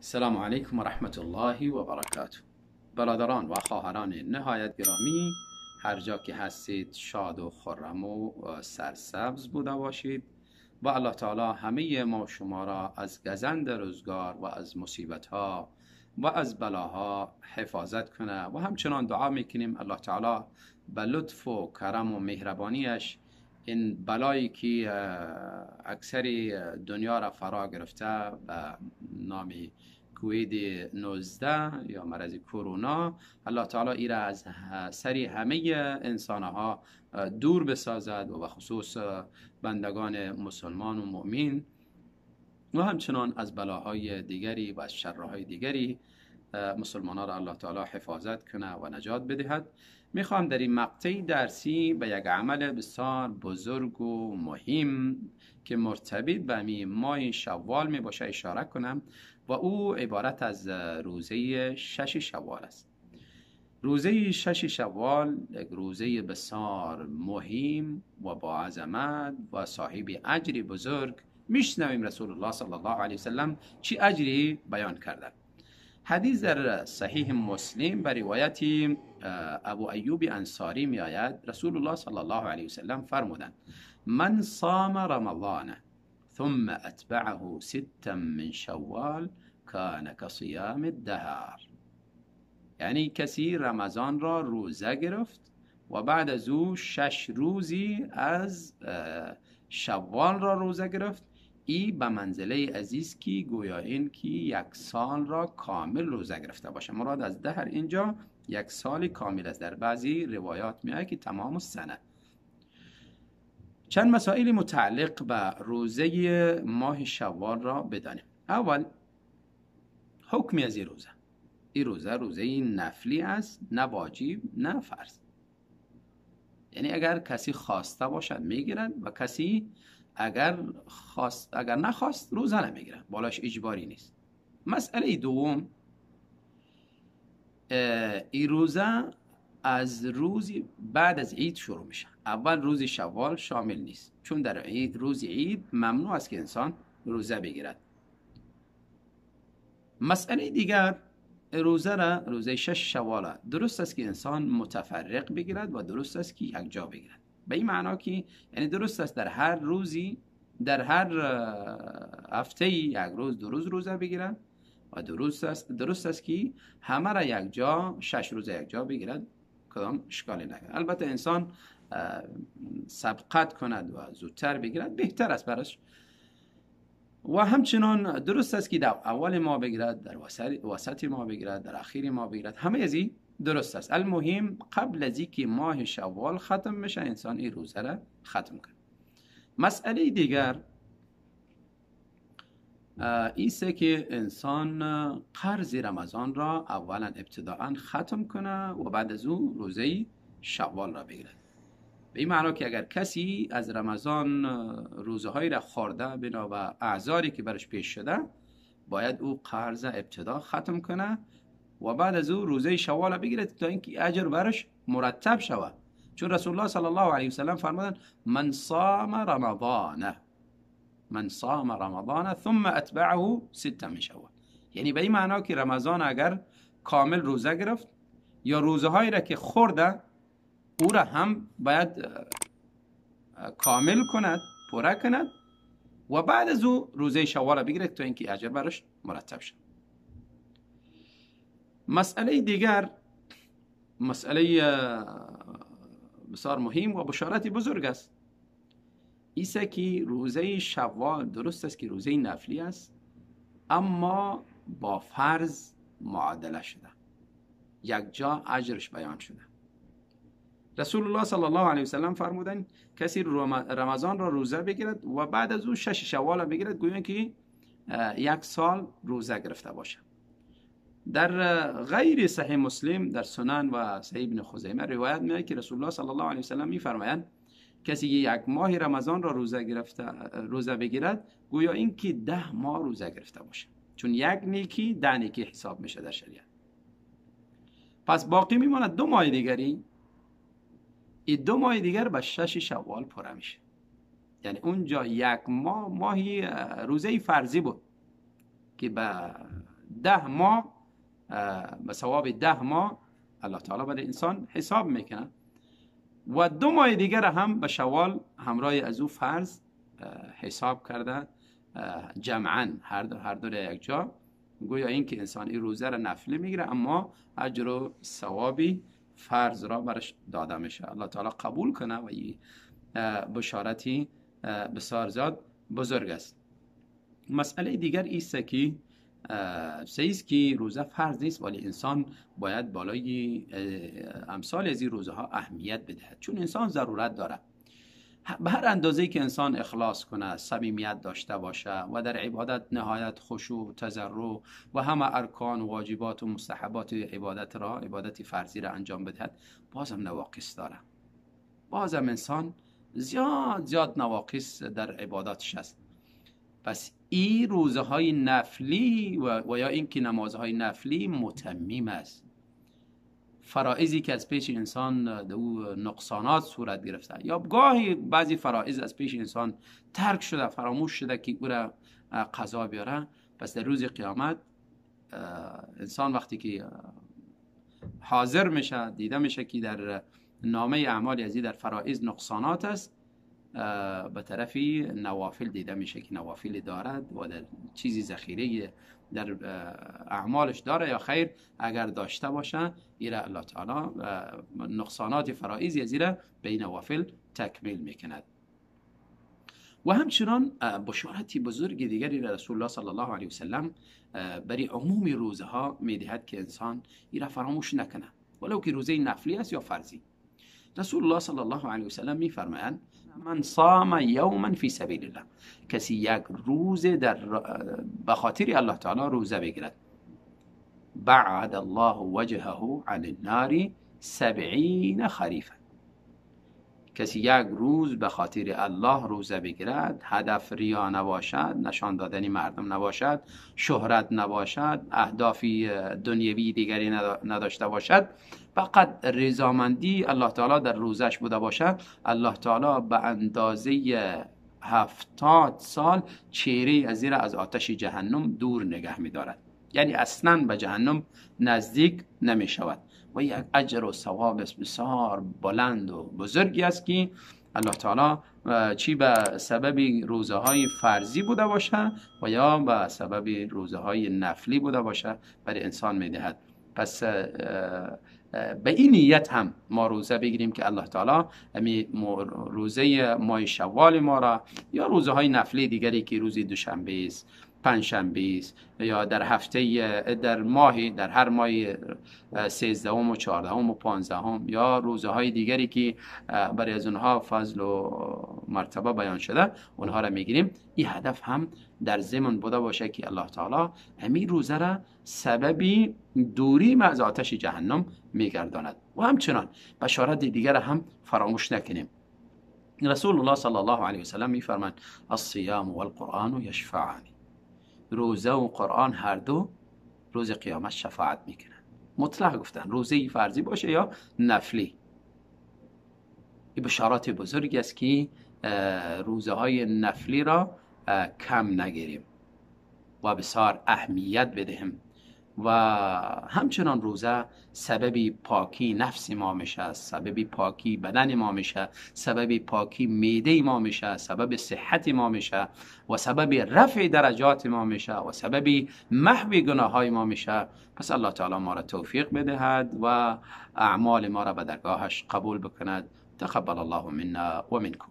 السلام علیکم و رحمت الله و برکاته. برادران و خواهران نهایت گرامی، هر جا که هستید شاد و خرم و سرسبز بوده باشید و الله تعالی همه ما شما را از گزند روزگار و از مصیبت ها و از بلاها حفاظت کنه و همچنان دعا میکنیم الله تعالی به لطف و کرم و مهربانیش این بلایی که اکثر دنیا را فرا گرفته به نام کووید 19 یا مرض کرونا، الله تعالی ای را از سری همه انسانها دور بسازد و به خصوص بندگان مسلمان و مؤمن و همچنان از بلاهای دیگری و از شرهای دیگری مسلمان ها را الله تعالی حفاظت کنه و نجات بدهد. میخوام در این مقطع درسی به یک عمل بسیار بزرگ و مهم که مرتبط به ماه شوال می باشه اشاره کنم و او عبارت از روزه 6 شوال است. روزه 6 شوال یک روزه بسیار مهم و با عظمت و صاحب اجر بزرگ. میشنویم رسول الله صلی الله علیه وسلم چی اجری بیان کرده. حدیث در صحیح مسلم به روایت ابو ایوب انصاری می آید. رسول الله صلی الله علیه وسلم فرمودند: من صام رمضان ثم اتبعه ستا من شوال کان کصیام الدهر. یعنی کسی رمضان را روزه گرفت و بعد از او 6 روزی از شوال را روزه گرفت، ای به منزله عزیز کی گویا این که یک سال را کامل روزه گرفته باشه. مراد از دهر اینجا یک سال کامل است. در بعضی روایات میآید که تمام السنه. چند مسائل متعلق به روزه ماه شوال را بدانیم. اول، حکمی از این روزه. این روزه روزه نفلی است، نه واجب نه فرض. یعنی اگر کسی خواسته باشد میگیرد و کسی اگر نخواست روزه نمیگیرد، بالاش اجباری نیست. مسئله دوم، این روزه از روزی بعد از عید شروع میشه. اول روز شوال شامل نیست، چون در عید، روز عید ممنوع است که انسان روزه بگیرد. مسئله دیگر، روزه را، روزه 6 شوال درست است که انسان متفرق بگیرد و درست است که یک جا بگیرد. به این معنا که یعنی درست است در هر روزی، در هر هفته یک روز 2 روز روزه بگیرد و درست است که همه را یک جا 6 روز یک جا بگیرد، کدام اشکالی ندارد. البته انسان سبقت کند و زودتر بگیرد بهتر است براش. و همچنان درست است که در اول ما بگیرد، در وسط ما بگیرد، در اخیر ما بگیرد، همه از این درست است. المهم قبل از اینکه ماه شوال ختم میشه انسان این روزه را ختم کنه. مسئله دیگر ایسته که انسان قرض رمضان را اولا ابتداعا ختم کنه و بعد از او روزه شوال را بگیرد. به این معنا که اگر کسی از رمضان روزه هایی را خورده بنا به اعذاری که برش پیش شده، باید او قرض ابتدا ختم کنه و بعد از او روزه شوال بگیرد تا اینکه اجر برش مرتب شود. چون رسول الله صلی الله علیه وسلم فرمودند: من صام رمضان، من صام رمضان ثم اتبعه 6 من شوال. یعنی به این معنا که رمضان اگر کامل روزه گرفت یا روزه هایی را که خورده او را هم باید کامل کند، پوره کند و بعد از او روزه شوال بگیرد تا اینکه اجر برش مرتب شد. مسئله دیگر، مسئله بسیار مهم و بشارت بزرگ است، ایسه که روزه شوال درست است که روزه نفلی است، اما با فرض معادله شده، یک جا اجرش بیان شده. رسول الله صلی الله علیه وسلم فرمودند کسی رمضان را روزه بگیرد و بعد از او 6 شوال بگیرد، گویا که یک سال روزه گرفته باشه. در غیر صحیح مسلم، در سنن و صحیح ابن خزیمه روایت میاد که رسول الله صلی الله علیه وسلم میفرمایند کسی که یک ماه رمضان را روزه بگیرد، گویا این که 10 ماه روزه گرفته باشه، چون یک نیکی 10 نیکی حساب میشه در شریعت. پس باقی میماند 2 ماه دیگری. این 2 ماه دیگر به 6 شوال پره میشه. یعنی اونجا یک ماه، ماهی روزه فرضی بود که به 10 ماه به ثواب 10 ماه الله تعالی برای انسان حساب میکنه و 2 ماه دیگر هم به شوال همراه از او فرض حساب کرده، جمعا هر دو یک جا. گویا این که انسان این روزه را نفلی میگیره اما اجر و ثوابی فرض را برش داده میشه. الله تعالی قبول کنه و این بشارتی بسیار زیاد بزرگ است. مسئله دیگر ایست که صحیح که روزه فرض نیست، ولی انسان باید بالای امثال از این روزه ها اهمیت بدهد، چون انسان ضرورت داره. به هر اندازه‌ای که انسان اخلاص کنه، صمیمیت داشته باشه و در عبادت نهایت خشوع، تضرع و همه ارکان و واجبات و مستحبات عبادت را، عبادت فرضی را انجام بدهد، بازم نواقص داره. بازم انسان زیاد زیاد نواقص در عباداتش است. پس این روزه های نفلی و یا اینکه نمازهای نفلی متمیم است. فرائضی که از پیش انسان او نقصانات صورت گرفته یا گاهی بعضی فرائض از پیش انسان ترک شده، فراموش شده که او را قضا بیاره، پس در روز قیامت انسان وقتی که حاضر میشه، دیده میشه که در نامه اعمال ازی در فرائض نقصانات است، به طرفی نوافل دیده میشه که نوافل دارد و در چیزی ذخیره در اعمالش داره یا خیر اگر داشته باشه، ایره الله تعالی نقصانات فرائض از ایره به نوافل تکمیل میکند. و همچنان بشارت بزرگ دیگری رسول الله صلی الله علیه وسلم برای عموم روزه ها میدهد که انسان ایره فراموش نکنه، ولو که روزه نفلی است یا فرضی. رسول الله صلی الله علیه وسلم میفرمایند من صام یوما فی سبیل الله، کسی یک روز در به خاطر الله تعالی روزه بگیرد، بعد الله وجهه عن النار 70 خریفا، کسی یک روز به خاطر الله روزه بگیرد، هدف ریا نباشد، نشان دادن مردم نباشد، شهرت نباشد، اهداف دنیوی دیگری نداشته باشد، فقط رضامندی الله تعالی در روزش بوده باشد، الله تعالی به اندازه 70 سال چهره از زیر از آتش جهنم دور نگه می‌دارد، یعنی اصلا به جهنم نزدیک نمی شود. و یک اجر و ثواب بسیار بلند و بزرگی است که الله تعالی چی به سبب روزه های فرضی بوده باشه و یا به سبب روزه های نفلی بوده باشه برای انسان میدهد. پس به این نیت هم ما روزه بگیریم که الله تعالی امی روزه ماه شوال ما را یا روزه های نفلی دیگری که روز دوشنبه است، پنجشنبه است، یا در هفته، در ماه، در هر ماه 13 و 14 و 15 یا روزه های دیگری که برای از اونها فضل و مرتبه بیان شده، اونها را میگیریم. این هدف هم در ضمن بوده باشه که الله تعالی همین روزه را سببی دوری ما از آتش جهنم میگرداند. و همچنان بشارت دیگر هم فراموش نکنیم. رسول الله صلی الله علیه وسلم میفرمایند الصیام والقرآن یشفعان، روزه و قرآن هر دو روز قیامت شفاعت میکنن. مطلق گفتن روزه فرضی باشه یا نفلی. این بشارات بزرگی است که روزه های نفلی را کم نگیریم و بسیار اهمیت بدهیم. و همچنان روزه سبب پاکی نفس ما میشه، سبب پاکی بدن ما میشه، سبب پاکی معده ما میشه، سبب صحت ما میشه و سبب رفع درجات ما میشه و سبب محو گناه های ما میشه. پس الله تعالی ما را توفیق بدهد و اعمال ما را به درگاهش قبول بکند. تقبل الله منا و منکم.